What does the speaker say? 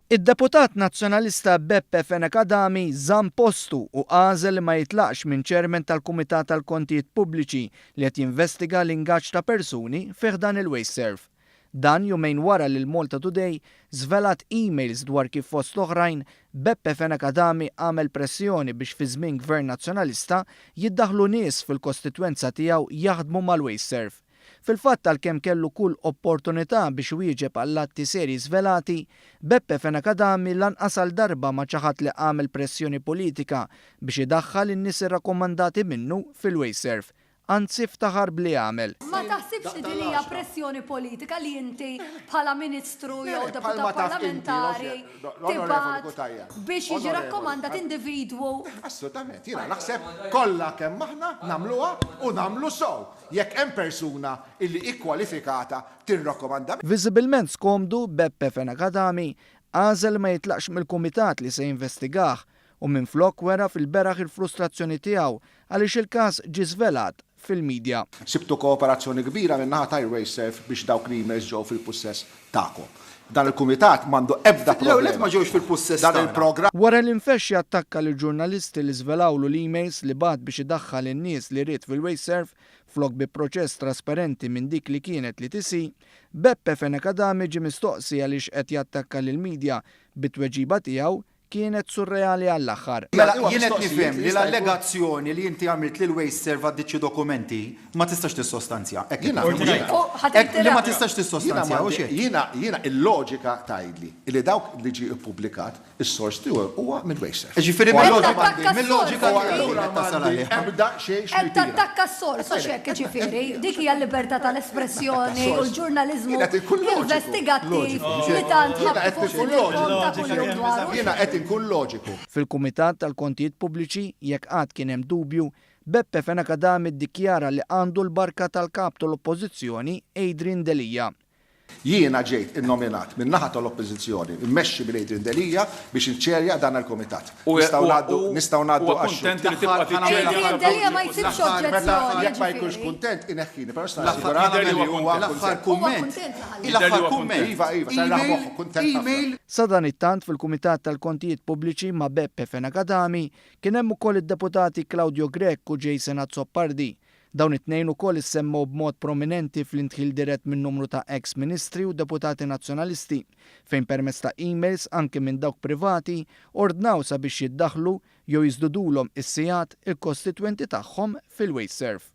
Id-deputat Nazzjonalista Beppe Fenech Adami żamm postu u għażel li ma jitlaqx minn chairman tal-Kumitat għall-Kontijiet Pubbliċi li qed jinvestiga l-ingaġġ ta' persuni fi ħdan il-WasteServ. Dan jumejn wara li l-Malta Today żvelat emails dwar kif fost oħrajn Beppe Fenech Adami għamel pressjoni biex fi żmien Gvern Nazzjonalista jiddaħħlu nies fil-kostitwenza tiegħu jaħdmu mal-WasteServ. Fil-fatt għalkemm kellu kull opportunità biex iwieġeb għall-atti serji żvelati, Beppe Fenech Adami lanqas għal darba ma ċaħad li għamel pressjoni politika biex idaħħal in-nies irrakkomandati minnu fil-Wasteserv. Anzi ftaħar b'li għamel. Ma taħsibx li din hija pressjoni politika li inti bħala Ministru jew deputat parlamentari tibgħat biex jiġi rakkomandat individwu? Assolutament, jiena naħseb kollha kemm aħna nagħmluha u nagħmlu sew. Jekk hemm persuna illi hi kwalifikata tirrakkomanda. Viżibilment skomdu, Beppe Fenech Adami għażel li ma jitlaqx mill-kumitat li se jinvestigah u minflok wera fil-beraħ il-frustrazzjoni tiegħu għaliex il-każ ġie żvelat fil-media. Sibtu kooperazzjoni kbira min-naħa ta' Airways biex dawk l-emails ġew fil-pussess tagħkom. Dan il-kumitat m'għandu ebda problema. L-ewwel nett ma ġewx fil-pussess Dan tagħna. il-programm. Wara li nfexx jattakka lill-ġurnalisti li żvelawlu l-emails li bagħat biex idaħħal in-nies li ried fil-Wasteserv flok bi proċess trasparenti minn dik li kienet l-ETC, Beppe Fenech Adami ġie mistoqsi għaliex qed jattakka lill-media bit-tweġiba tiegħu kienet surreali għall-aħħar. Mela jien qed nifhem li l-allegazzjoni li inti għamilt li l-Wasteserv għaddiet xi dokumenti ma tistax tissostanzja. Hekk qed nifhem, mhux hekk? Hekk li ma tistax tissostanzja, hux hekk? Jiena, jiena, il-loġika tgħidli li dawk li ġie ppubblikat, is-sors tiegħu huwa minn Wasteserv. Jiġifieri mill-loġika, mill-loġika tiegħek qed tasal għaliha. Ebda xejn Qed tattakka s-sors, hux hekk jiġifieri? Dik hija l-libertà tal-espressjoni u l-ġurnaliżmu investigattiv li tant ħabtu fuq sidrkom ta' kuljum dwaru. Jiena qed inkun loġiku. Fil-Kumitat tal-Kontijiet Pubbliċi, jekk qatt kien hemm dubju, Beppe Fenech Adami ddikjara li għandu l-barka tal-Kap tal-Oppożizzjoni Adrian Delia. Jiena ġejt innominat min-naħa tal-Oppożizzjoni, immexxi minn Adrian Delia, biex inċerja dan il-Kumitat. Nistgħu ngħaddu, nistgħu ngħaddu għax-xhud. Adrian Delia ma jsibx oġġezzjoni, Jekk ma jkunx jiġifieri. kuntent, ineħħini, però nista' nassigurana li huwa kuntent. L-aħħar kumment, l-aħħar kumment. Iva, iva, serraħ moħħok, kuntent ħafna. Email. Sadanittant fil-Kumitat tal-Kontijiet Pubbliċi ma' Beppe Fenech Adami kien hemm ukoll id-Deputati Claudio Grech u Jason Azzopardi. Dawn it-tnejn ukoll issemmew b'mod prominenti fl-indħil dirett minn numru ta' eks Ministri u Deputati Nazzjonalisti, fejn permezz ta' emails anki minn dawk privati ordnaw sabiex jiddaħħlu jew jiżdudulhom is-sigħat il-kostitwenti tagħhom fil-Wasteserv.